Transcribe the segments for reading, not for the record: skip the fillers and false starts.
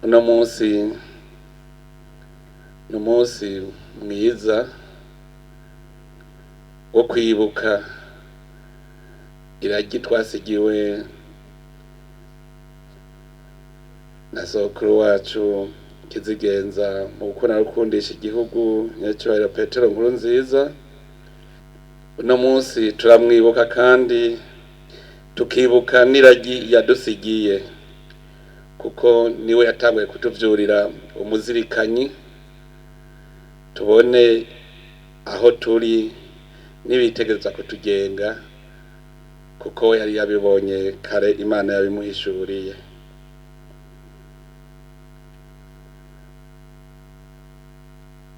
Uno munsi ni umunsi mwiza wo kwibuka iragi twasigiwe na sokuru wacu Kizigenza mu gukunda gukundisha igihugu, nyacyubahiro Petero Nkurunziza. Uno munsi turamwibuka kandi tukibuka n'iragi yadusigiye, kuko niwe yatanguye kutuvyurira umuzirikanyi, tubone aho turi n'ibitegereza kutugenga, kuko yari yabibonye kare, Imana yabimuhishuriye.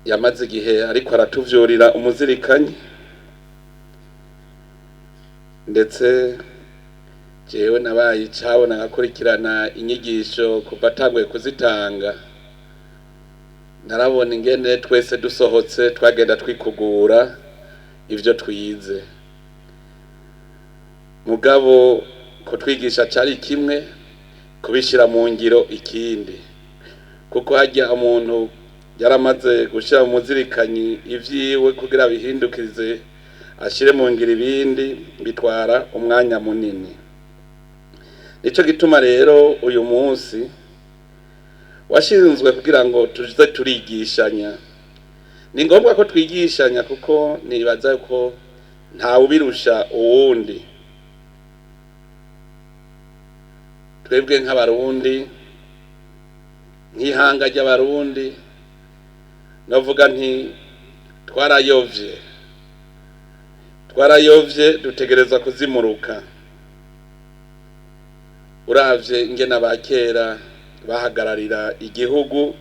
Yamaze igihe ariko aratuvyurira umuzirikanyi, ndetse jewe nabaye icabona nkakurikirana inyigisho kuva atanguye kuzitanga. Narabona ingene twese dusohotse twagenda twikugura ivyo twize, mugabo kutwigisha cari kimwe, kubishira mu ngiro ikindi, kuko harya umuntu yaramaze gushira mu muzirikanyi ivyiwe kugira bihindukize ashire mu ngiro ibindi, bitwara umwanya munini. Nico gituma rero uyu munsi washinzwe kugira ngo tuze turigishanya. Ni ngombwa ko twigishanya, kuko nibaza ko ntawubirusha uwundi. Twebwe nk'Abarundi, nk'ihanga ry'Abarundi, navuga nti twarayovye, twarayovye, dutegereza kuzimuruka. Uravye ingene abakera bahagararira igihugu,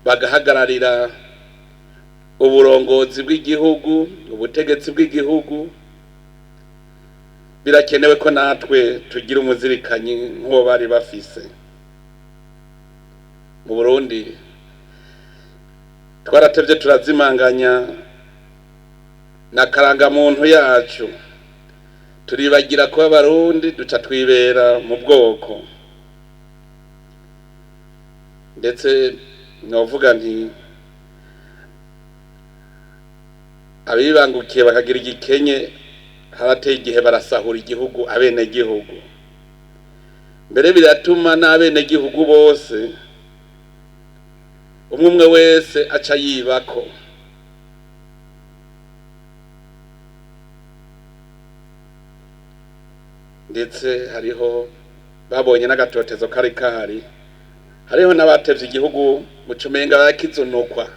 bagahagararira uburongozi bw'igihugu, ubutegetsi bw'igihugu, birakenewe ko natwe tugira umuzirikanyi nk'uwo bari bafise. Mu Burundi twaratevye turazimanganya na karangamuntu yacu, turibagira kuba Abarundi, duca twibera mu bwoko. Ndetse novuga nti abibangukiye bakagira igikenye, harateye igihe barasahura igihugu, abenegihugu. Mbere biratuma n'abenegihugu bose umwe umwe wese aca yibako. Ndetse hariho babonye n'agatotezo kari kahari, hariho n'abatevye igihugu mucumenga barakizunukwa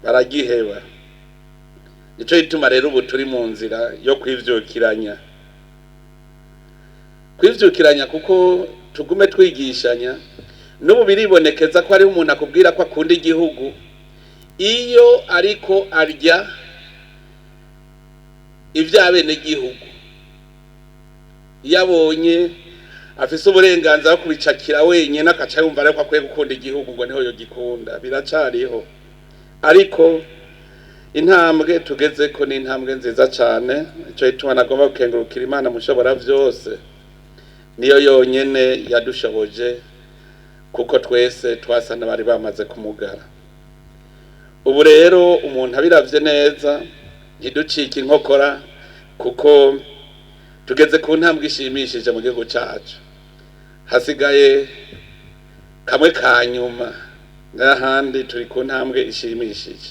baragiheba. Nico gituma rero ubu turi mu nzira yo kwivyukiranya, kwivyukiranya kuko tugume twigishanya. N'ubu biribonekeza ko hariho umuntu akubwira ko akunda igihugu iyo ariko arya ivy'abenegihugu, iyo abonye afise uburenganzira bwo kubicakira wenyene akaca yumva ariko akwiye gukunda igihugu, ngo niho yogikunda. Biracariho, ariko intambwe tugezeko ni intambwe nziza cane. Ico gituma nagomba gukengurukira Imana mushobora vyose, niyo yonyene yadushoboje, kuko twese twasa n'abari bamaze kumugara. Ubu rero umuntu abiravye neza ntiducike inkokora, kuko tugeze ku ntambwe ishimishije mu gihugu cacu. Hasigaye kamwe ka nyuma, n'ahandi turi ku ntambwe ishimishije.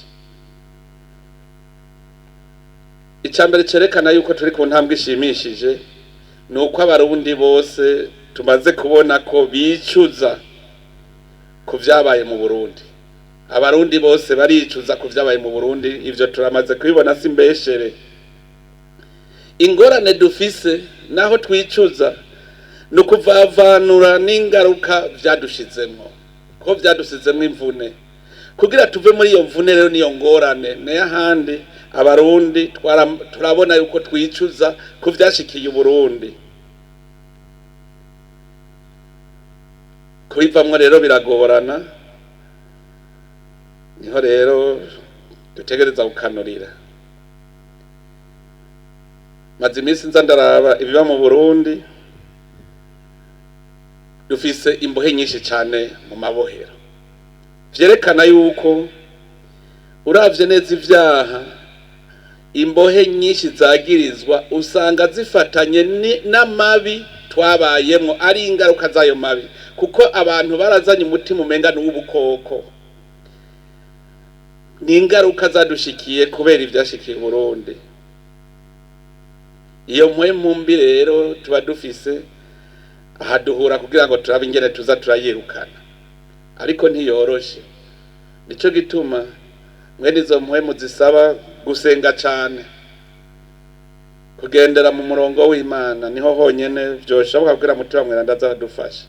Icambere cerekana yuko turi ku ntambwe ishimishije ni uko Abarundi bose tumaze kubona ko bicuza ku vyabaye mu Burundi. Abarundi bose baricuza ku vyabaye mu Burundi, ivyo turamaze kubibona, si mbeshere. Ingorane dufise naho twicuza ni ukuvavanura n'ingaruka vyadushizemwo, ko vyadushizemwo imvune. Kugira tuve muri iyo mvune rero niyo ngorane. Nayo ahandi Abarundi turabona yuko twicuza ku vyashikiye Uburundi. Kubivamwo rero biragorana, niho rero dutegereza gukanurira. Maze iminsi nza ndaraba ibiba mu Burundi, Dufise imbohe nyinshi cyane mu mabohero, vyerekana yuko uravye neza ivyaha imbohe nyinshi zagirizwa usanga zifatanye n'amabi twabayemwo, ari ingaruka z'ayo mabi, kuko abantu barazanye umutima umenga n'uw'ubukoko. Ni ingaruka zadushikiye kubera ivyashikiye Burundi. Iyo mpwemu mbi rero tuba dufise aha duhura kugira ngo turabe ingene tuza turayirukana, ariko ntiyoroshe. Nico gituma mwene izo mpwemu zisaba gusenga cane, kugendera mu murongo w'Imana, niho honyene vyoshoboka kugira Mutima Mweranda aze aradufasha.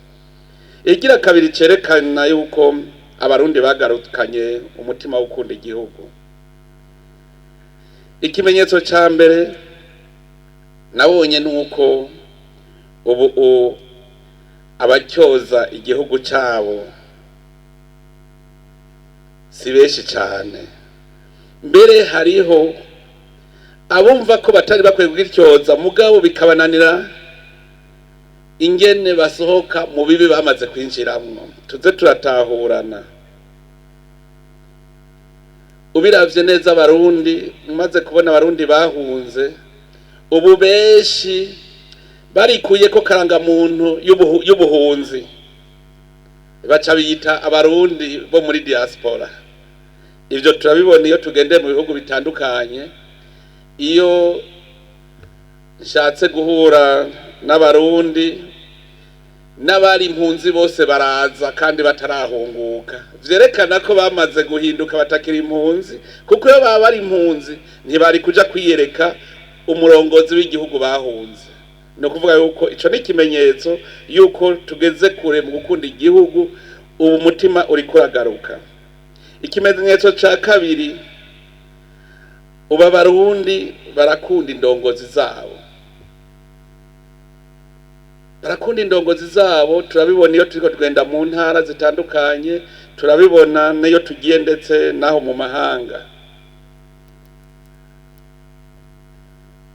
Igira kabiri cerekana yuko Abarundi bagarukanye umutima wo gukunda igihugu, ikimenyetso ca mbere nabonye nuko ubu abacyoza igihugu cabo si benshi cane. Mbere hariho abumva ko batari bakwiye kugityoza, mugabo bikabananira ingene basohoka mu bibi bamaze kwinjiramwo. Tuze turatahurana. Ubiravye neza, Abarundi umaze kubona Abarundi bahunze ubu benshi barikuye ko karangamuntu y'ubuhunzi, baca biyita Abarundi bo muri diaspora. Ivyo turabibona iyo tugendeye mu bihugu bitandukanye. Iyo nshatse guhura n'Abarundi n'abari impunzi bose baraza kandi batarahunguka, vyerekana ko bamaze guhinduka batakiri impunzi, kuko iyo baba bari impunzi ntibari kuja kwiyereka umurongozi w'igihugu bahunze. Ni ukuvuga yuko ico ni ikimenyetso yuko tugeze kure mu gukunda igihugu, ubu umutima uriko uragaruka. Ikimenyetso ca kabiri, ubu Abarundi barakunda indongozi zabo, barakunda indongozi zabo. Turabibona iyo turiko tugenda mu ntara zitandukanye, turabibona n'iyo tugiye ndetse n'aho mu mahanga.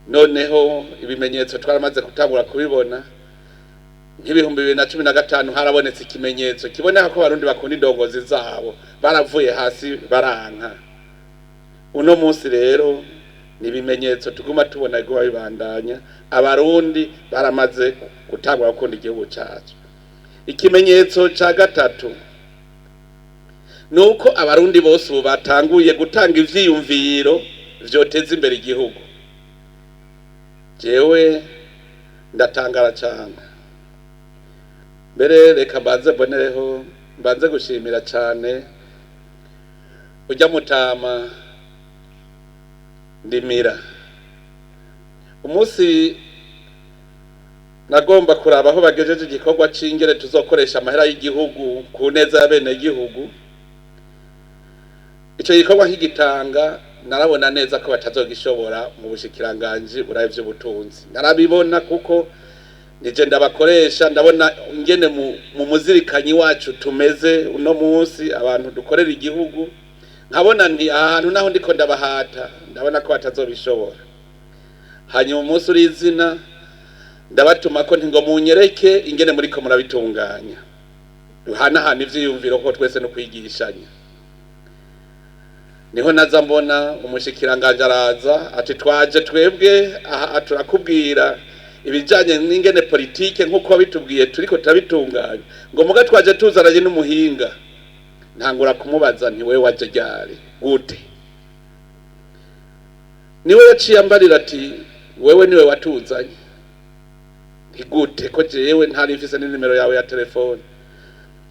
Noneho ibimenyetso twaramaze gutangura kubibona. Nk'2015 harabonetse ikimenyetso kiboneka ko Abarundi bakunda indongozi zabo, baravuye hasi baranka. Uno munsi rero ni ibimenyetso tuguma tubona biguma bibandanya, Abarundi baramaze gutangura gukunda igihugu cacu. Ikimenyetso ca gatatu nuko Abarundi bose ubu batanguye gutanga ivyiyumviro vyoteza imbere igihugu. Jewe ndatangara cane. Mbere reka mbanze mbonereho mbanze gushimira cane urya mutama Ndimira. Umunsi nagomba kuraba aho bagejeje igikorwa c'ingere tuzokoresha amahera y'igihugu ku neza y'abenegihugu, ico gikorwa nkigitanga narabona neza ko batazogishobora mu bushikiranganji buraye vy'ubutunzi. Narabibona kuko nije ndabakoresha, ndabona ingene mu muzirikanyi wacu tumeze uno munsi, abantu dukorera igihugu, nkabona nti aha hantu naho ndiko ndabahata, ndabona ko batazobishobora. Hanyuma umunsi urizina ndabatuma ko nti ngo munyereke ingene muriko murabitunganya, duhanahana ivyiyumviro ko twese no kwigishanya. Niho naza mbona umushikiranganje araza ati twaje twebwe aha turakubwira ibijanye n'ingene politike nk'uko wabitubwiye turiko turabitunganya, ngo muga twaje tuzaranye n'umuhinga. Ntangura kumubaza nti wewe waje ryari gute? Niwe yaciye ambarira ati wewe niwe watuzanye. Nti gute ko jewe ntari mfise n'inimero yawe ya telefone?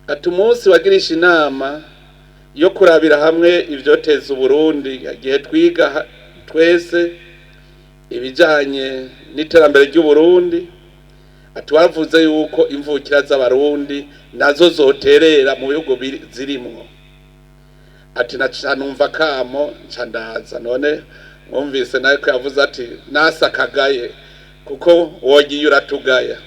Ati umunsi wagirisha inama yo kurabira hamwe ivyoteza Uburundi, igihe twiga twese ibijanye n'iterambere ry'Uburundi, ati waravuze yuko imvukira z'Abarundi nazo zoterera mu bihugu zirimwo. Ati naca numva kamo nca ndaza. None mwumvise nawe ko yavuze ati nasakagaye kuko wogiye uratugaya.